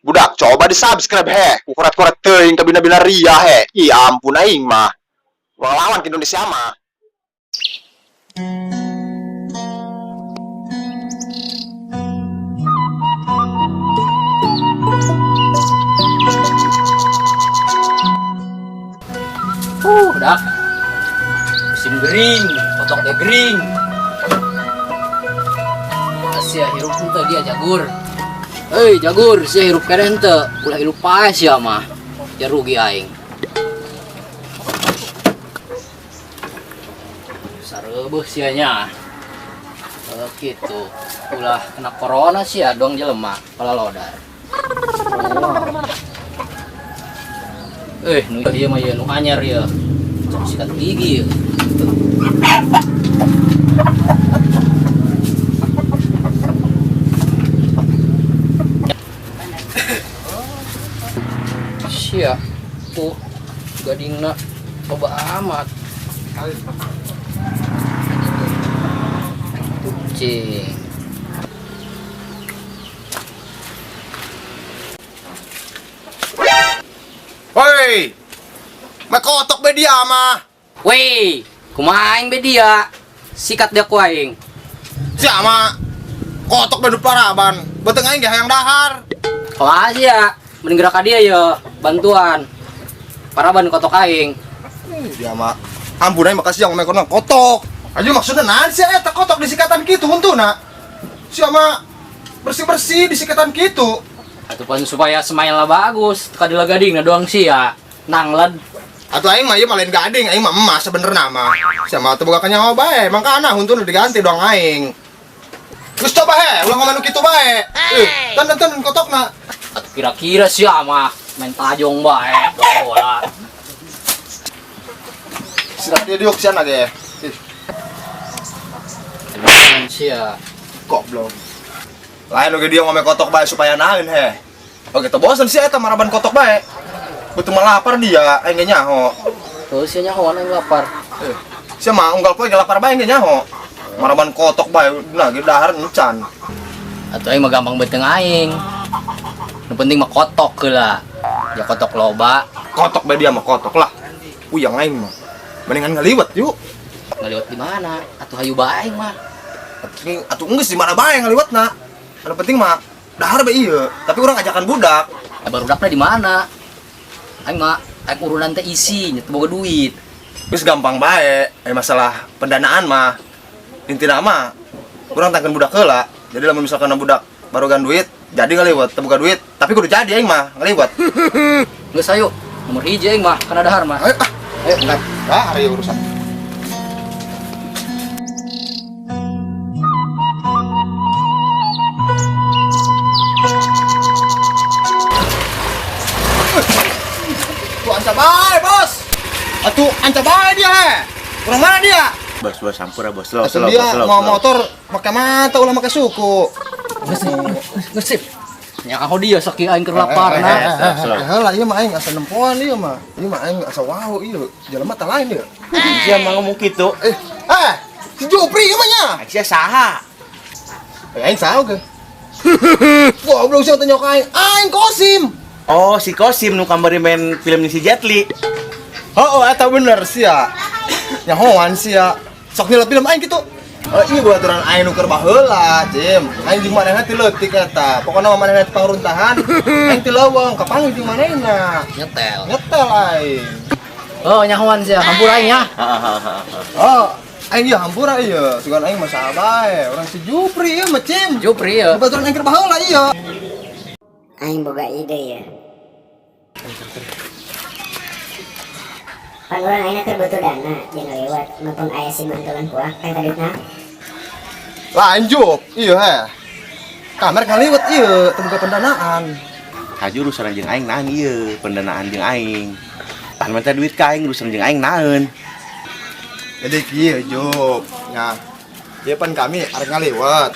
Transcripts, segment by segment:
Budak, coba di subscribe he. Kukurat-kurat teuing kabina-bina ria he. Ih, ampun aing mah. Ulah lawan ke Indonesia mah. Dak. Musim gering, kotok teh gering. Sia hirup henteu dia jagur. Hei jagur, sia hirup keneh henteu. Ulah hirup paeh sia mah. Ya rugi aing. Sareubeuh sia nya. Oh, gitu. Ulah kena corona sia dong jelema palalodar. Eh, nu ieu mah ieu nu anyar ieu. Cok sikat gigi ieu. Sia, tuh gadingna loba amat. Cing. Hoi. Mah kotok be dia mah. Weh, kumaha aing be dia? Sikat dia ku aing. Sia mah kotok be nu paraban. Beuteung aing ge hayang dahar. Kalah sia, mending gerak ka dia ye, bantuan. Paraban kotok aing. Ih, dia mah ampun aing makasih yang ngomong kotok. Aja maksudnya naon sih eta kotok disikatan kitu huntuna. Sia mah bersih-bersih disikatan kitu. Atuh pan supaya semail bagus, kadila gading na doang sia. Nangled. Atuh aing mah ieu mah lain gading, aing mah emas sebenerna mah. Sia mah teu boga kanyaho bae, mangkana huntuna diganti doang aing. Geus coba he, ulah ngomong nu kitu bae. Eh, tan tan kotokna. Atuh kira-kira sia mah main tajong bae. Bola. Sirat dia diuk sia ge. Ih, Emang sia. goblok. Lain oge dia ngomong kotok bae supaya naeun he. Oke, teu bosen sih eta maraban kotok bae. Betul mah lapar dia, aing ge nyaho. Tuh sia nyaho aing lapar. Eh, sia mah unggal poe ge lapar bae ge nyaho. Maraban kotok bae, nah ge dahar encan. Atuh aing mah gampang beuteung aing. Nu penting mah kotok heula. Ya kotok loba, Kotok bae dia mah kotok lah. Uyang aing mah. Mendingan ngaliwet yuk. ngaliwat di mana? Atuh hayu bae aing mah. Atuh atuh geus di mana bae ngaliwetna. Anu penting mah dahar bae ieu, tapi urang ajakan budak. Ya barudakna di mana? Aing mah aing urunan teh isi, nya teu boga duit. Geus gampang bae, eh masalah pendanaan mah. Intina mah urang tangkeun budak heula. Jadi lamun misalkan budak barogan duit, jadi ngaliwet, teu boga duit, tapi kudu jadi aing mah ngaliwet. Geus ayo, nomor hiji aing mah kana dahar mah. Ayo ah, Ayo, angkat. dahar ieu urusan. Tuh anca bae, Bos. Atuh anca bae dia, he. Kurang mana dia? Bos, bos, sampura bos, slow, Atuh slow, dia bos, slow, mau slow. motor pakai mata ulah pakai suku. Geus sip. Nyaho dia sakieu aing keur lapar nah. Slow, slow. Heula ieu mah aing asa nempoan ieu mah. Ieu mah aing asa wow ieu. Jelema teh lain ieu. Sia mah ngomong kitu. Eh, eh, si Jupri ieu mah nya. Sia saha? Eh, aing saha oge. Goblok sia teh nyok aing. Aing Kosim. Oh, si Kosim nu kamari main film si Jet Li. Oh, eta bener sia. Nyahoan sia. Sok nilai film aing kitu. Oh, iya baturan aing nu keur baheula, Cim. Aing jeung manehna ti leutik eta. Pokona mah manehna ti pangruntahan, aing ti leuweung kapanggih jeung manehna. Nyetel. Nyetel aing. Oh, nyahoan sia, hampura aing ya. Oh, aing ieu hampura ieu. Sugan aing mah saha bae. Urang si Jupri ieu mah, Cim. Jupri ya. Baturan aing keur baheula ieu. Aing boga ide ya. Pan urang ayeuna keur butuh dana jeung ngaliwat mumpung aya si mantulan kuah kan kaditna. Lanjut, iya he. Kamar ngaliwet ieu, teu boga pendanaan. Haju urusan jeung aing naon ieu, pendanaan jeung aing. Pan minta duit ka aing urusan jeung aing naon. Jadi kieu Jup. Nah, ieu pan kami arek ngaliwet.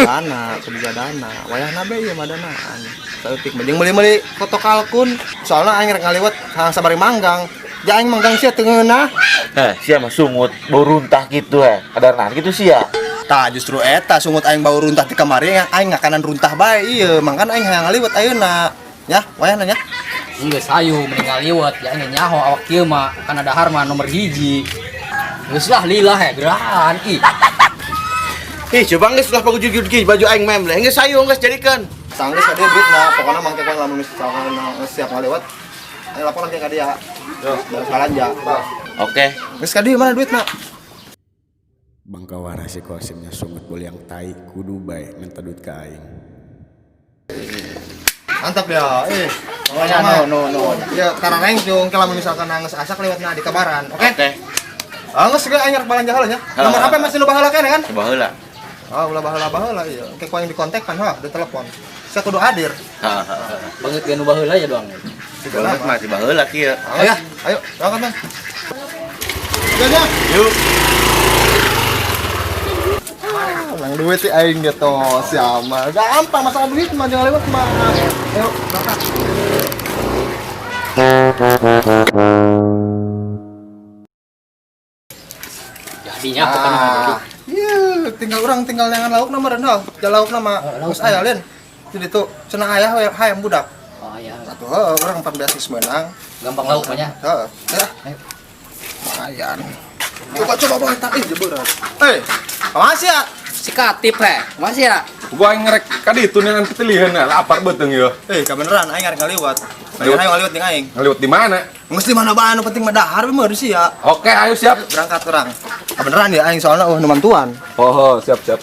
Dana, teu boga dana. Wayahna bae ieu mah danaan. Saeutik mah jeung meuli-meuli kotok kalkun. Soalna aing rek ngaliwet hayang sabari manggang. Ja aing manggang sia teu ngeunah. Heh, sia mah sungut, bau runtah gitu he. Kadarnaan gitu sia. Tah justru eta sungut aing bau runtah di kamari aing ngakanan runtah bae ieu, mangkan aing hayang ngaliwet ayeuna. Ya, wayahna nya. Geus hayu mending ngaliwet ya aing nyaho awak kieu mah kana dahar mah nomor 1. Geus lah lillah he gerahan ih. Ih, coba geus ulah pagujud-gujud baju aing mem leh. Geus hayu geus jadikeun. Sanggeus ka dia duitna, pokona mangke kan lamun misalkan geus siap ngaliwet. Aing laporan ke ka dia. Yo, beres balanja. Oke. Geus ka dia mana duitna? Bangkawara si Kosimnya sungut boliang tai kudu bae minta duit ka aing. Mantap ya. Eh, pokoknya No no no. Ya, karena rengcung kalau misalkan nangis asak lewatna di kabaran. Oke? Oke. Ah, geus ge aing rek balanja heula nya. Nomor HP masih nu baheula keneh kan? Coba heula. Ah, ulah baheula-baheula iya. Engke ku aing di kontak kan hah, di telepon. Saya kudu hadir. Heeh, heeh. Banget ge nu baheula ya doang. Banget mah tiba heula kieu. Ayo, ayo, berangkat, Bang. Jajan. Yuk. Menang duit sih aing gitu, siapa? Gampang masalah duit mah jangan lewat mah. Ayo, berangkat. Jadinya apa kan jadi. Iya, tinggal orang tinggal neangan lauk nama rendah. Jalan lauk nama. Lauk. Terus aya lain. Jadi tuh cenah ayah we hayam budak. Oh iya. Satu heuh, urang 14 geus meunang. Gampang lauk mah nya. Heeh. Ya. Ayo. Lumayan. Coba coba bawa eta ih berat. Eh, masih ya? Si Katip he. Masih ya? Gua aing ngerek ka ditu neangan pitiliheun lapar beuteung ieu. Eh, kebeneran aing arek ngaliwat. Ayo ayo ngaliwat jeung aing. Ngaliwat di mana? Geus di mana bae anu penting mah dahar we mah sia. Oke, ayo siap. Berangkat urang. Kebeneran ya aing soalna eueuh nu mantuan. Oh, siap siap.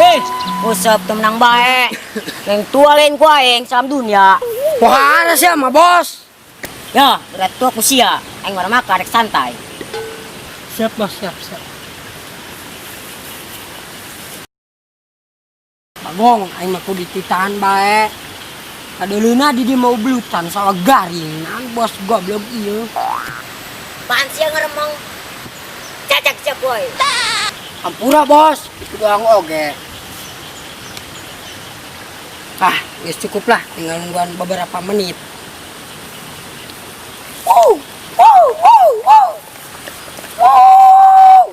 Eh, usap temenang bae. Yang tua lain ku aing salam dunia. Wah, ada sih sama bos. Ya, berat tua ku sia. Aing warna makan rek santai. Siap bos, siap, siap. Bagong, aing mah kudu dititahan bae. Kadeuleuna di dieu mau belutan sawa garing. Nah, bos goblok ieu. Apaan sia ngeremong? Cacak cak woi. Ampura bos, itu doang oge. Ah, geus cukup lah, tinggal nungguan beberapa menit. Wow, wow, wow, wow. Wow.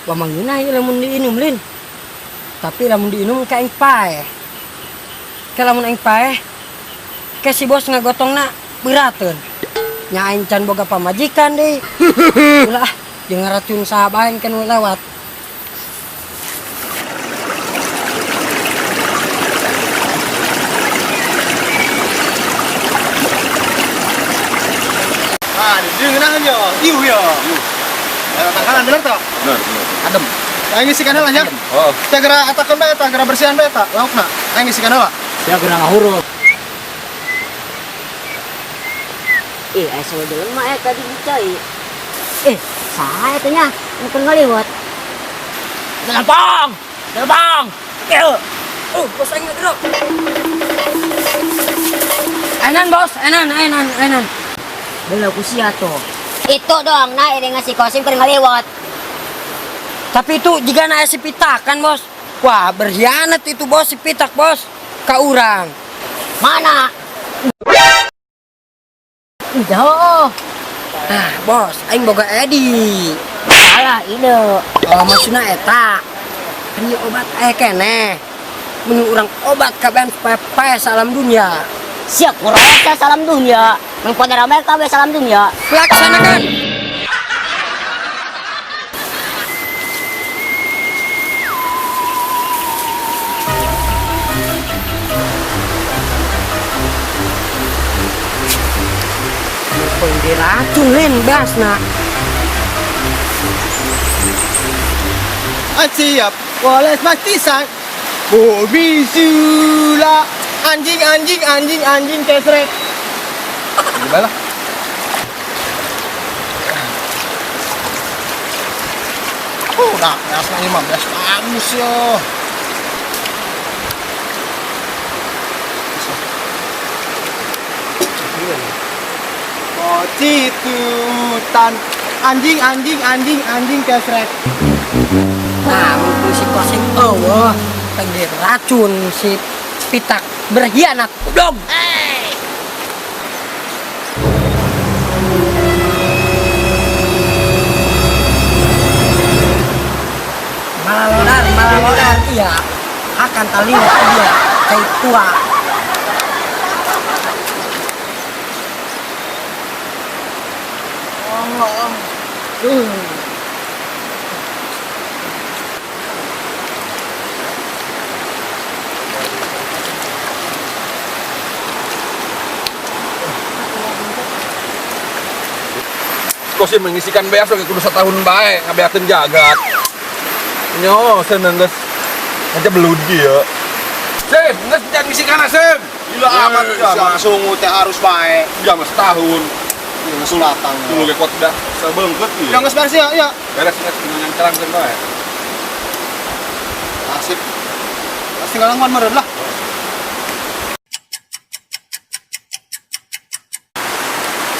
Wah mangguna ieu lamun diinum lin. Tapi lamun diinum ka aing paeh. Ke lamun aing paeh, ke si bos ngagotongna beurateun. Nya aing can boga pamajikan deui. Ulah ah, jeung ngaracun saha bae kan lewat. Ah, di dieu ngeunaheun yo. Iu yo. Ayo tangkalan bener toh? Bener, bener. Adem. Aing ngisikan heula nya. Oh, Teh geura atakeun bae eta, geura bersihan bae eta laukna. Aing ngisikan heula. Sia geura ngahuruf. Eh, aya sawa jelema tadi dicai. Eh, saha eta nya? Nu keur ngaliwat. Telepon! Telepon! Yo. Bos aing ngedrop. Enan bos, enan, enan, enan. Bela ku sia tuh. Itu doang nah ini ngasih kosim keur ngaliwat. Tapi itu jika na si pitak kan bos. Wah berkhianat itu bos si pitak bos. Ka urang. Mana? Jauh. Nah bos, aing boga Edi. Salah ide. Oh maksudna eta. Kan ieu obat aya keneh. Mun urang obat kabehan supaya paeh salam dunia. Siap kurasa salam dunia. Mun pada ramai kabeh salam dunia. Laksanakan. Diracun lin basna. Ah, siap. Wallace mati sang. Bumi sula. Anjing anjing anjing anjing kesrek. Gimana lah? Oh, nah, beasna ieu mah beas bagus yo. Kocitutan anjing anjing anjing anjing kesrek. Nah, mumpung si Kosim eueuh, teu racun si pitak. Berkhianat, goblok. Malah lodar iya. Akan taliwat dia cai tua. Oh. Duh. Kosim mengisikan beas lagi kudu setahun bae ngabeakeun jagat. Nyo, seneng geus aja belud ya. Sim, geus jangan ngisikan Sim. Gila amat ya, langsung teh harus bae. Ya mah setahun. Geus latang. Tulu ge kuat dah sabeungkeut ieu. Ya geus beres ya, iya. Beres geus tinggal nyangcelang keun bae. Asip. Pasti ngalangwan meureun lah.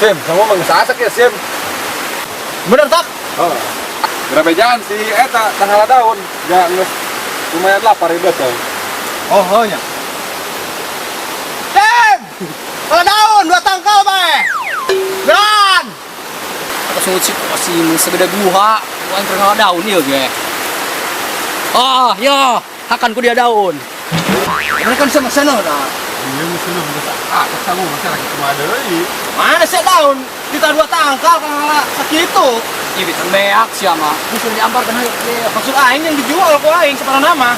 Sim, sama mah geus asak ya, Sim. Bener tak? Oh. Berapa jalan si eta tanggal daun. Ya geus lumayan lapar ieu teh. Oh, oh nya. Sim! Kalau daun dua tangkal bae. Beran. Atau sungut si kosim segede guha, aing pernah daun ieu ge. Ah, ya, hakan ku dia daun. Ini kan sama sana dah. Iya, geus geus asak sangu masa lagi kumaha deui. Mana sih daun? Kita dua tangkal kalau segitu. Ih, bisa beak sia mah. Geus diamparkeun hayu. Maksud aing yang dijual ku aing separah nama.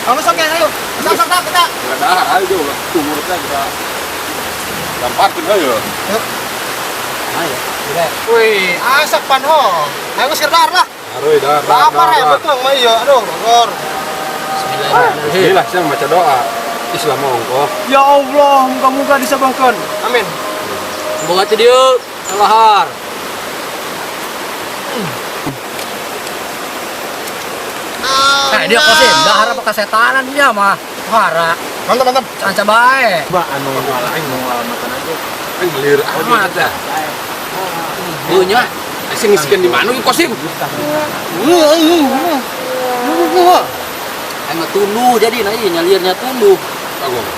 Kamu sok ya, ayo. Sok sok tak kita. Enggak ada ayo jauh lah. Tumurutnya kita lamparkeun hayu. Yuk. Ayo, udah. Wih, asak pan ho. Ayo geus dar lah. Haruy dar. Lapar ya betul mah iya. Aduh, bogor. Bismillahirrahmanirrahim. Bismillah, saya membaca doa. Islam ongkoh. Ya Allah, muga-muga disabangkeun. Amin. Boga teh dieu, lahar. Nah, dia kosim, dahar apa kesetanan dia mah. Hara. Mantap, mantap. Canca bae. Ba anu aing mau ngalamatan aja. Aing belir amat dah. Beunya. Sing ngisikeun di mana ieu kosim? Aing mah tunduh jadi nah ieu nyalirnya tunduh. Agung.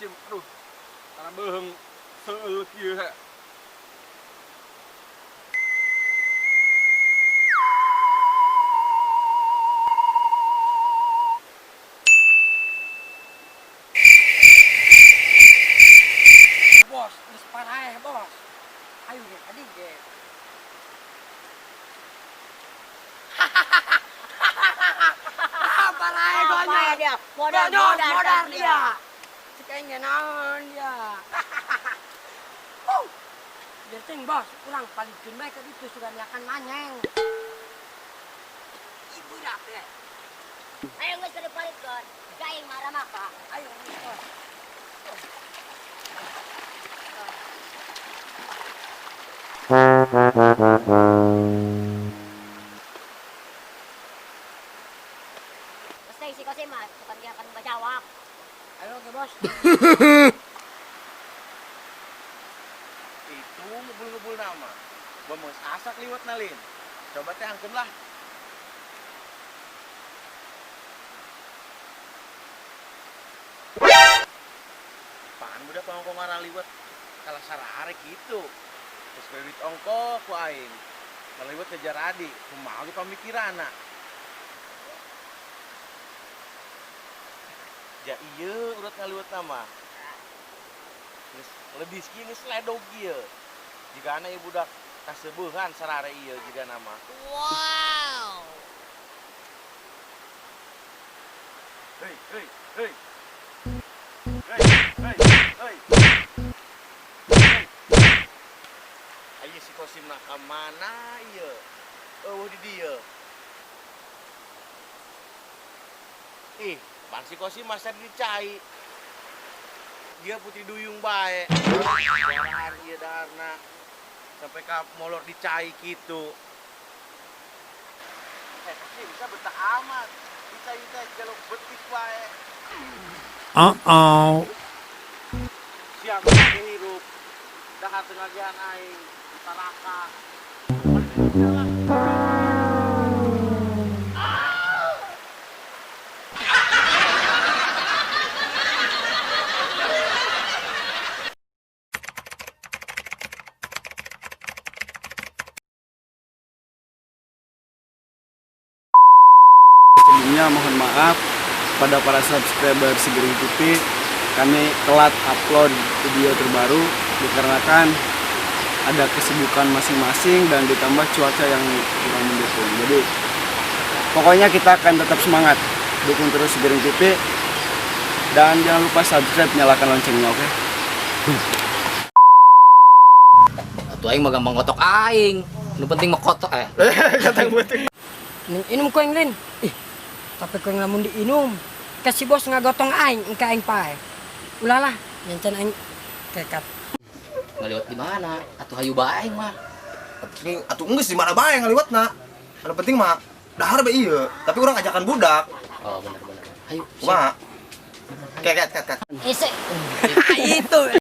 Aduh, karena beuheung seueul kieu he. Bos, geus paraeh, bos. Ayo ge tadi ge. Paraeh gonya. Dia? Modar, modar dia. Kayaknya naon dia. Biar bos, kurang paling bae ka ditu sugan yakan manyeng. Ibu dak teh. Ayo geus dipalikeun. Gaing marah maka. Ayo bos. Geus teh si kosim mah sugan yakan bajawak. Ayo ke bos. Itu ngebul-ngebul nama. Bom asak liwat nalin. Coba teh angkeun lah. Pan budak pangko marah liwat kalah sarare kitu. Terus kredit ongko ku aing. Ngaliwat ngejar adi, kumaha ge pamikiranna. Ja ieu urat ngaliwat nama. Geus lebih kieu geus ledog ieu. Jigana ieu budak kaseubehan sarare ieu jigana mah. Wow. Hei, hei, hei. Hei, hei, hei. Ayo si Kosim nak ka mana ieu? Eueuh di dieu. Ih, pan si Kosim masa dicai. Dia putri duyung bae. Dahar ieu daharna. Sampai ka molor dicai kitu. Kosim bisa betah amat. Dicai teh jaluk betik bae. Siap hirup. Dahar teu ngagihan aing, taraka. Sebelumnya mohon maaf pada para subscriber Sigiring TV, kami telat upload video terbaru dikarenakan ada kesibukan masing-masing dan ditambah cuaca yang kurang mendukung. Jadi pokoknya kita akan tetap semangat, dukung terus Sigiring TV dan jangan lupa subscribe, nyalakan loncengnya, oke? Atuh aing mah gampang kotok aing. Nu penting mah kotok eh. Ning inum ku aing, Lin. Ih, tapi ku aing lamun diinum. Ke si bos ngagotong aing, engke aing paeh. Ulah lah, nyencan aing kekat. Ngaliwat di mana? Atuh hayu bae aing mah. Atuh geus di mana bae ngaliwatna. Anu penting mah dahar bae ieu, tapi urang ajakan budak. Oh, bener bener. Hayu. Kumaha? Ket ket ket ket. Ese Itu.